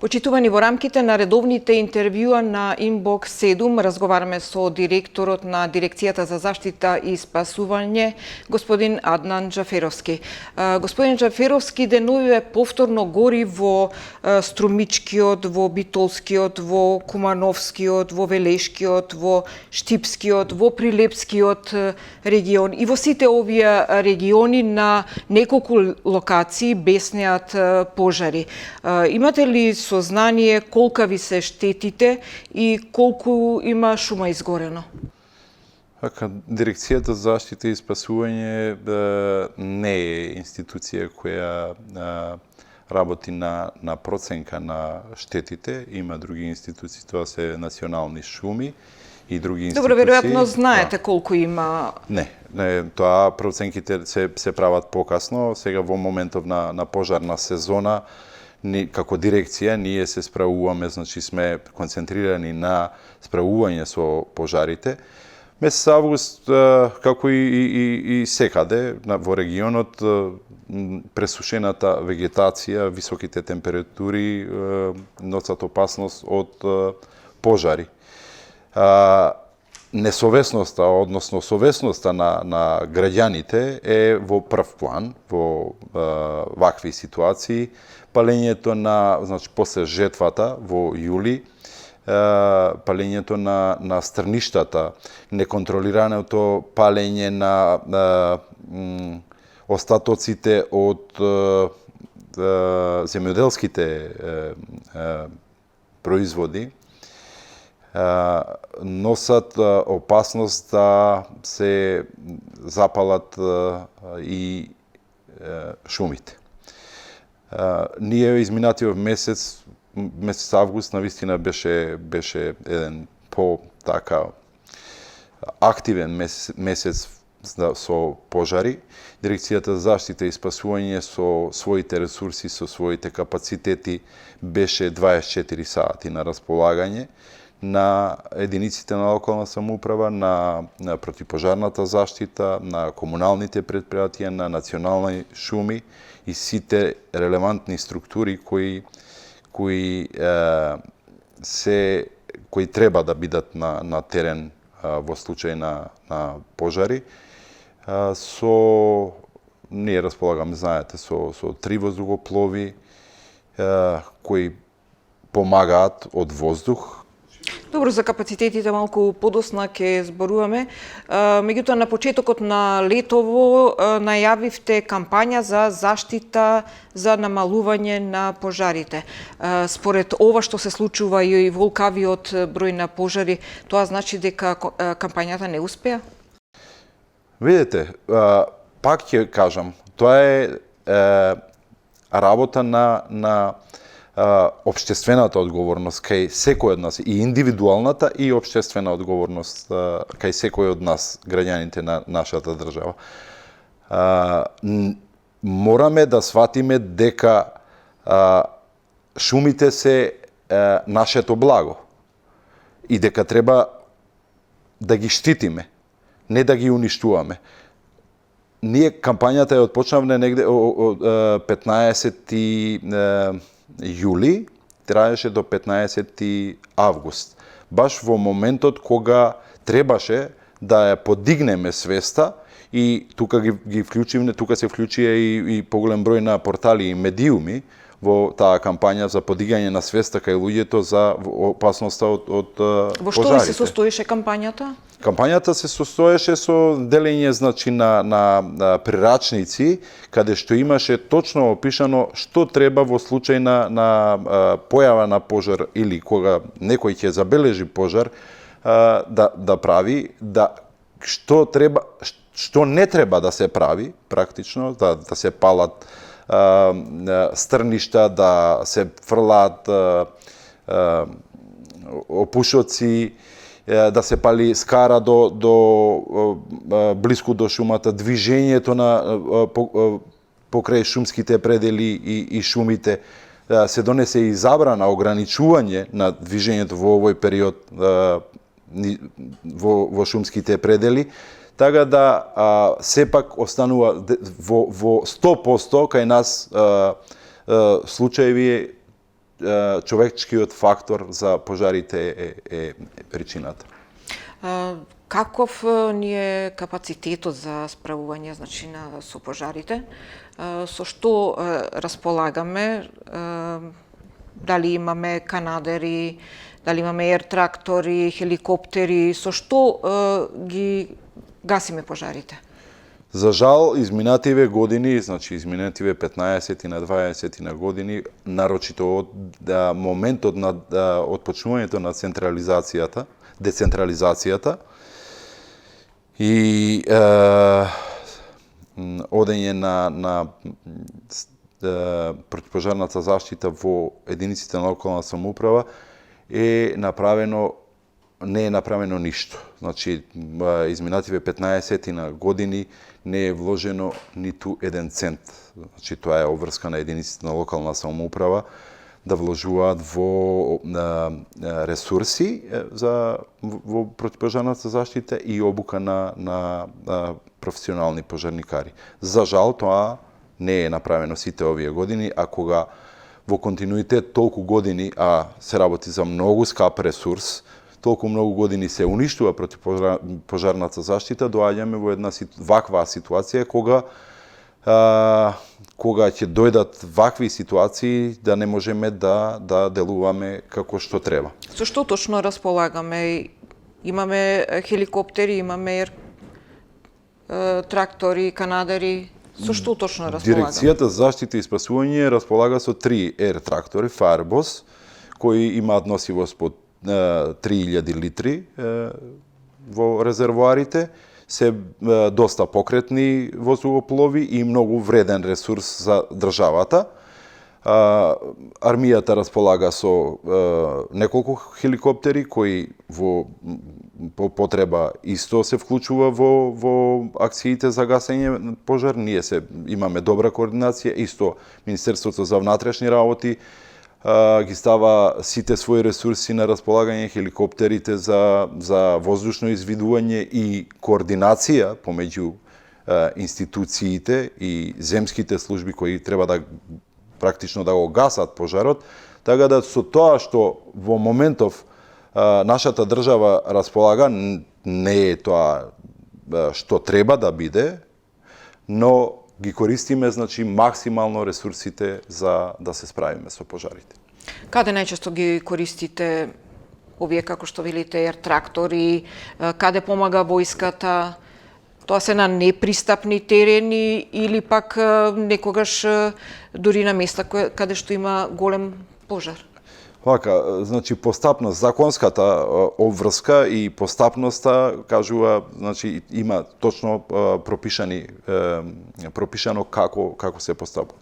Почитувани, во рамките на редовните интервјуа на Инбокс 7 разговараме со директорот на Дирекцијата за заштита и спасување, господин Аднан Џаферовски. Господин Џаферовски деновиве повторно гори во Струмичкиот, во Битолскиот, во Кумановскиот, во Велешкиот, во Штипскиот, во Прилепскиот регион и во сите овие региони на неколку локации беснеат пожари. Имате ли сознание колкави се штетите и колку има шума изгорено? Дирекцијата за заштита и спасување не е институција која работи на проценка на штетите. Има други институции, тоа се национални шуми и други институции. Добро, веројатно знаете колку има. Не, тоа проценките се прават покасно. Сега во моментов на пожарна сезона, како дирекција, ние се справуваме, значи сме концентрирани на справување со пожарите. Месец август, како и секаде во регионот, пресушената вегетација, високите температури носат опасност од пожари. Несовесноста, односно совесноста на граѓаните е во прв план во вакви ситуации. Палењето значи после жетвата во јули, палењето на стрништата, неконтролираното палење на остатоците од земјоделските производи, носат опасност да се запалат и шумите. Ние изминатиот месец август навистина беше еден по-така активен месец со пожари. Дирекцијата за заштита и спасување со своите ресурси, со своите капацитети беше 24 сати на располагање на единиците на локална самоуправа, на противпожарната заштита, на комуналните предпријатија, на национални шуми и сите релевантни структури кои треба да бидат на терен во случај на пожари. Ние располагаме, знаете, со 3 воздухоплови кои помагаат од воздух. Добро, за капацитетите малку подосна ќе зборуваме. Меѓутоа, на почетокот на летово најавивте кампања за заштита за намалување на пожарите. Според ова што се случува и волкавиот број на пожари, тоа значи дека кампањата не успеа? Видете, пак ќе кажам, тоа е работа на општествената одговорност кај секој од нас, и индивидуалната и општествена одговорност кај секој од нас, граѓаните на нашата држава. Мораме да сватиме дека шумите се нашето благо и дека треба да ги штитиме, не да ги уништуваме. Ние кампањата ја отпочнавме негде од 15 јули, траеше до 15 август. Баш во моментот кога требаше да ја подигнеме свеста и тука тука се вклучија и поголем број на портали и медиуми во таа кампања за подигање на свеста кај луѓето за опасноста од пожарите. Во што се состоеше кампањата? Кампањата се состоеше со делење, значи, на прирачници, каде што имаше точно опишано што треба во случај на појава на пожар или кога некој ќе забележи пожар да прави, што не треба да се прави практично, да се палат стрништа, да се фрлаат опушоци, да се пали скара до блиску до шумата, движењето покрај шумските предели и шумите, се донесе и забрана, ограничување на движењето во овој период во шумските предели, така да сепак останува во 100% кај нас случаеви човечкиот фактор за пожарите е причината. Каков ни е капацитетот за справување, значи, со пожарите? Со што располагаме? Дали имаме канадери, дали имаме ер-трактори, хеликоптери, со што ги гасиме пожарите? За жал, изминативе години, значи изминативе 15 на 20 на години, нарочито од моментот на отпочнувањето на децентрализацијата и одење на противопожарната заштита во единиците на локална самоуправа не е направено ништо. Значи, изминативе 15 на години не е вложено ниту еден цент. Значи, тоа е обврска на единиците на локална самоуправа да вложуваат во ресурси во противопожарната заштита и обука на професионални пожарникари. За жал, тоа не е направено сите овие години, а кога во континуитет толку години, а се работи за многу скап ресурс, толку многу години се уништува противопожарната заштита, доаѓаме во една ваква ситуација кога ќе дојдат вакви ситуации да не можеме да делуваме како што треба. Со што точно располагаме? Имаме хеликоптери, имаме трактори, канадери. Со што точно располагаме? Дирекцијата за заштита и спасување располага со 3 ер-трактори Firebos, кои имаат носивост по 3000 литри во резервоарите, се доста покретни возоплови и многу вреден ресурс за државата. Армијата располага со неколку хеликоптери кои по потреба исто се вклучува во акциите за гасење на пожар. Ние имаме добра координација, исто Министерството за внатрешни работи ги става сите своји ресурси на располагање, хеликоптерите за воздушно извидување и координација помеѓу институциите и земските служби кои треба практично да го гасат пожарот, така да со тоа што во моментов нашата држава располага, не е тоа што треба да биде, но ги користиме, значи, максимално ресурсите за да се справиме со пожарите. Каде најчесто ги користите овие, како што велите, ер-трактори, каде помага војската? Тоа се на непристапни терени или пак некогаш дури на места каде што има голем пожар? Вака, значи постапност, законската обврска и постапноста кажува, значи има точно пропишано како се постапува.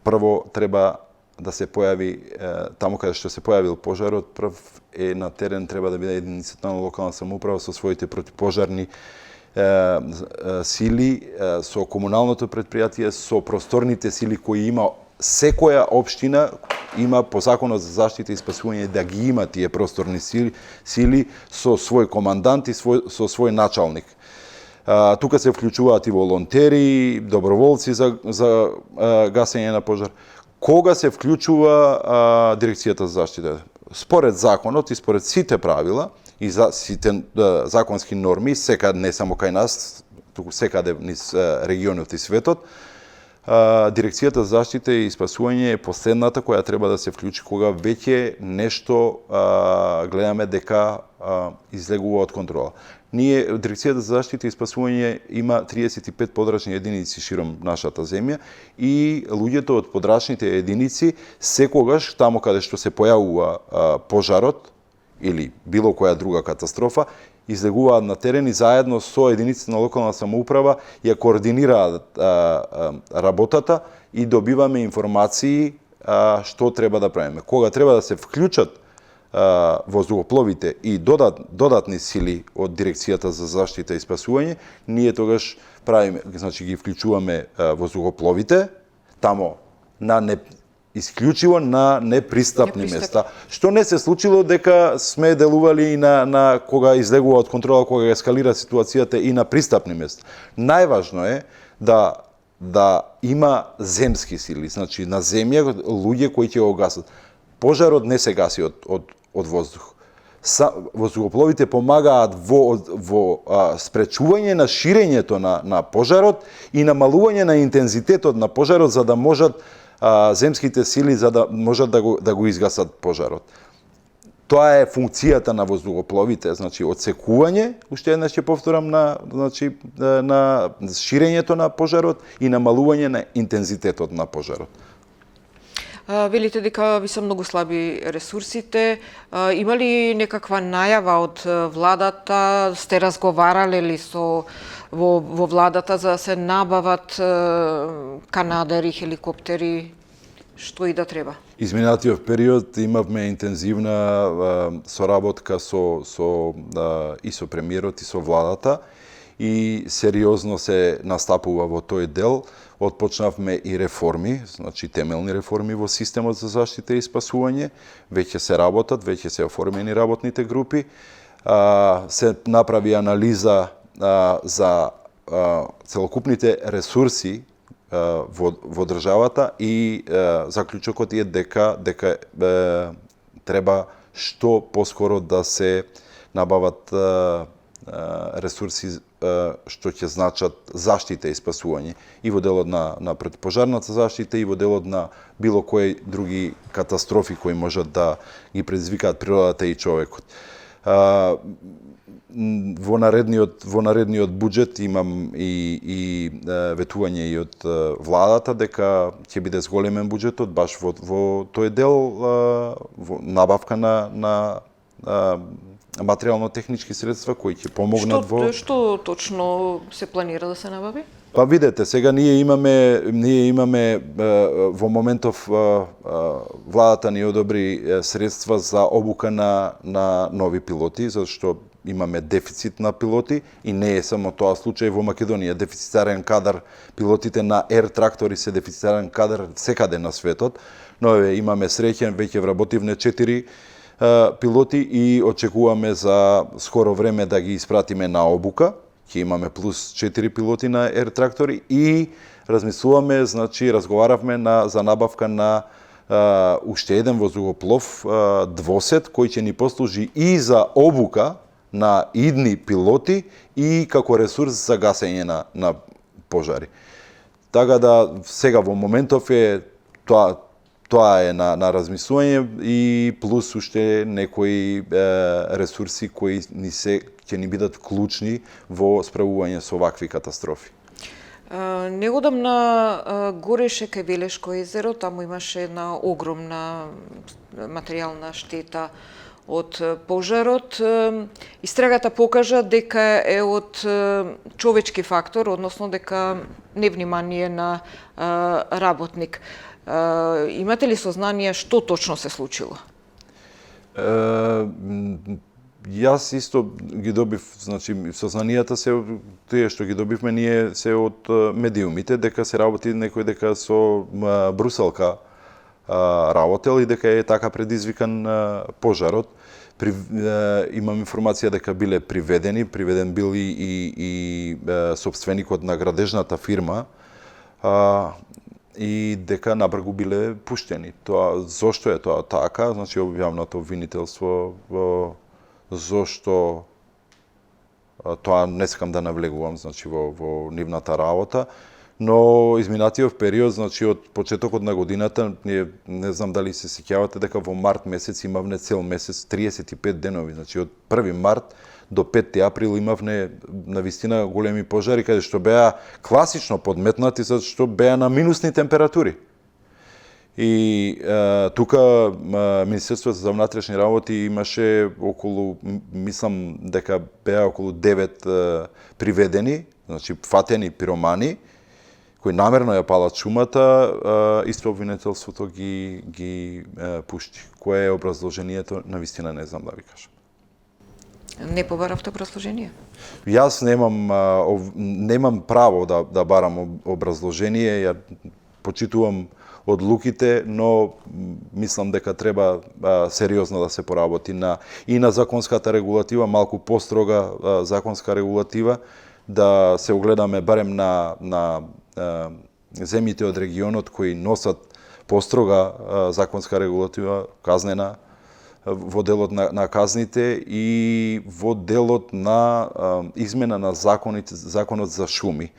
Прво треба да се појави таму каде што се појавил пожарот, прв е на терен треба да биде единицата на локална самоуправа со своите противопожарни сили, со комуналното предпријатие, со просторните сили кои има. Секоја општина има по Законот за заштита и спасување да ги има тие просторни сили со свој командант и со свој началник. Тука се вклучуваат и волонтери, доброволци за гасење на пожар. Кога се вклучува Дирекцијата за заштита? Според законот и според сите правила и сите законски норми, секаде, не само кај нас, туку секаде низ регионот и светот, Дирекцијата за заштита и спасување е последната која треба да се вклучи кога веќе нешто гледаме дека излегува од контрола. Дирекцијата за заштита и спасување има 35 подрачни единици широм нашата земја и луѓето од подрачните единици секогаш таму каде што се појавува пожарот или било која друга катастрофа, излегуваат на терен и заедно со единиците на локална самоуправа ја координираат работата и добиваме информации што треба да правиме. Кога треба да се вклучат воздухопловите и додатни сили од Дирекцијата за заштита и спасување, ние тогаш правиме, значи ги вклучуваме воздухопловите тамо исклучиво на непристапни места. Што не се случило дека сме делували и на кога излегува од контрола, кога ескалира ситуацијата и на пристапни места. Најважно е да да има земски сили, значи на земја луѓе кои ќе го гасат. Пожарот не се гаси од воздух. Воздухопловите помагаат во спречување на ширењето на пожарот и намалување на интензитетот на пожарот за да можат земските сили за да можат да го изгасат пожарот. Тоа е функцијата на воздухопловите, значи одсекување, уште еднаш ќе повторам на ширењето на пожарот и намалување на интензитетот на пожарот. Велите дека ви се многу слаби ресурсите. Има ли некаква најава од владата? Сте разговарале ли во владата за да се набават канадери, хеликоптери, што и да треба? Изминатиот период имавме интензивна соработка со премиерот и со владата и сериозно се настапува во тој дел. Отпочнавме и реформи, значи темелни реформи во системот за заштита и спасување. Веќе се работат, веќе се оформени работните групи. Се направи анализа за целокупните ресурси во државата и заклучокот е дека треба што поскоро да се набават ресурси што ќе значат заштита и спасување и во делот на противпожарната заштита и во делот на било кои други катастрофи кои можат да ги предизвикаат природата и човекот. Во наредниот буџет имам и ветување и од владата дека ќе биде зголемен буџетот баш во тој дел во набавка на материјално-технички средства кои ќе помогнат Што точно се планира да се набави? Па видете, сега ние имаме во моментов владата ни одобри средства за обука на нови пилоти, зашто имаме дефицит на пилоти и не е само тоа случај во Македонија. Дефицитарен кадар, пилотите на Ер трактори се дефицитарен кадар секаде на светот, но имаме среќен, веќе вработивме 4 пилоти и очекуваме за скоро време да ги испратиме на обука. Ќе имаме плюс 4 пилоти на Ер трактори и размислуваме, значи разговаравме за набавка на уште еден воздухоплов двосет кој ќе ни послужи и за обука на идни пилоти и како ресурс за гасење на пожари. Така да сега во моментов е тоа е на размислување и плюс уште некои ресурси кои ќе ни бидат клучни во справување со вакви катастрофи. Негодамна гореше кај Велешко езеро, таму имаше една огромна материјална штета од пожарот. Истрагата покажа дека е од човечки фактор, односно дека невнимание на работник. Имате ли сознание што точно се случило? Јас исто ги добив, значи сознанијата се тие што ги добивме ние се од медиумите дека се работи некој дека со бруселка работел и дека е така предизвикан пожарот. Имам информација дека биле приведен бил и собственикот на градежната фирма и дека набргу биле пуштени. Тоа зошто е тоа така, значи објавното обвинителство зошто тоа не сакам да навлегувам, значи во нивната работа, но изминатиот период, значи од почетокот на годината, не знам дали се сеќавате дека во март месец имавме цел месец 35 денови, значи од 1 март до 5 април имавме навистина големи пожари каде што беа класично подметнати зашто беа на минусни температури. И тука Министерството за внатрешни работи имаше околу, мислам дека беа околу 9 приведени, значи фатени пиромани, кои намерно ја палат шумата, исто обвинителството ги пушти. Кое е образложението, навистина не знам да ви кажам. Не побаравте образложение? Јас немам право да барам образложение, ја почитувам одлуките, но мислам дека треба сериозно да се поработи и на законската регулатива, малку построга законска регулатива, да се огледаме барем на земјите од регионот кои носат построга законска регулатива, казнена, во делот на казните и во делот на измена на законот за шуми.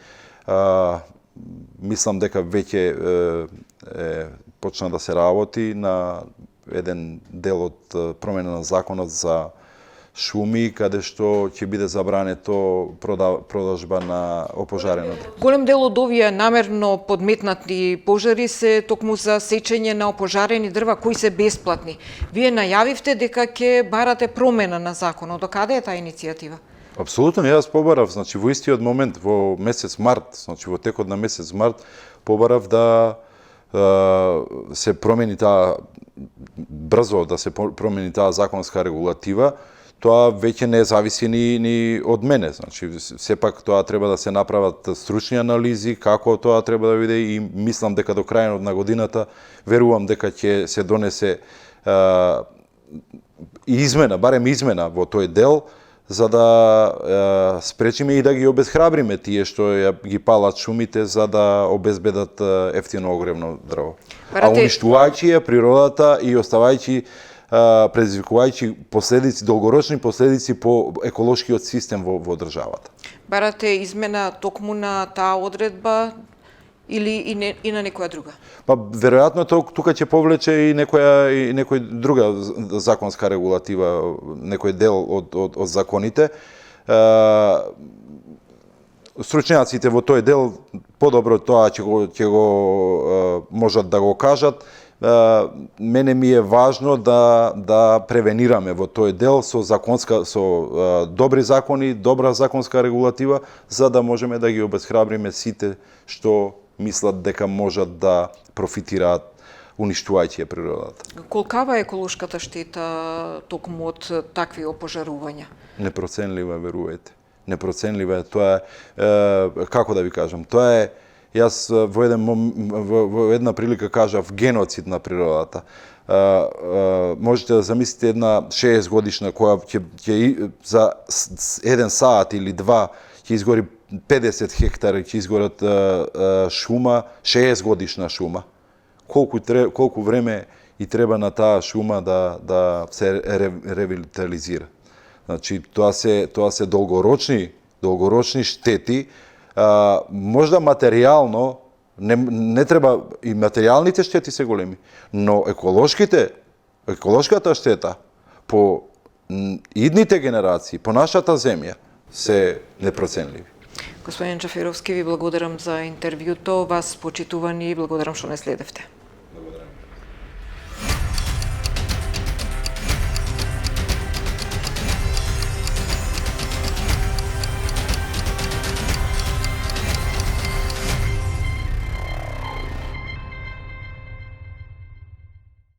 Мислам дека веќе почна да се работи на еден дел од промена на законот за шуми, каде што ќе биде забрането продажба на опожарено дрво. Голем дел од овие намерно подметнати пожари се токму за сечење на опожарени дрва кои се бесплатни. Вие најавивте дека ќе барате промена на законот. До каде е таа иницијатива? Апсолутно, јас побарав, значи во истиот момент, во месец март, значи во текот на месец март, побарав да се промени таа брзо, да се промени таа законска регулатива. Тоа веќе не зависи ни од мене, значи сепак тоа треба да се направат стручни анализи како тоа треба да биде и мислам дека до крајот на годината верувам дека ќе се донесе измена, барем измена во тој дел, за да спречиме и да ги обезхрабриме тие што ги палат шумите за да обезбедат ефтино огревно дрво. А уништувајќи ја природата и оставајќи предизвикувајќи последици, долгорочни последици по еколошкиот систем во државата. Барате измена токму на таа одредба или и на некоја друга? Па веројатно тука ќе повлече и некоја друга законска регулатива, некој дел од законите. Стручњаците во тој дел подобро тоа ќе го можат да го кажат. Мене ми е важно да превенираме во тој дел со добри закони, добра законска регулатива, за да можеме да ги обезхрабриме сите што мислат дека можат да профитираат уништувајќи ја природата. Колкава е еколошката штета токму од такви опожарувања? Непроценлива, верувајте. Непроценлива е. Тоа е, како да ви кажам, тоа е, јас во една прилика кажав геноцид на природата. Можете да замислите една 60 годишна која ќе за 1 саат или 2 ќе изгори 50 хектари, ќе изгорат шума, 60 годишна шума. Колку време и треба на таа шума да се ревитализира. Значи тоа се долгорочни штети. Можда материјално не треба, и материјалните штети се големи, но еколошката штета по идните генерации, по нашата земја се непроценливи. Господин Джаферовски, ви благодарам за интервјуто, вас почитувани и благодарам што не следевте.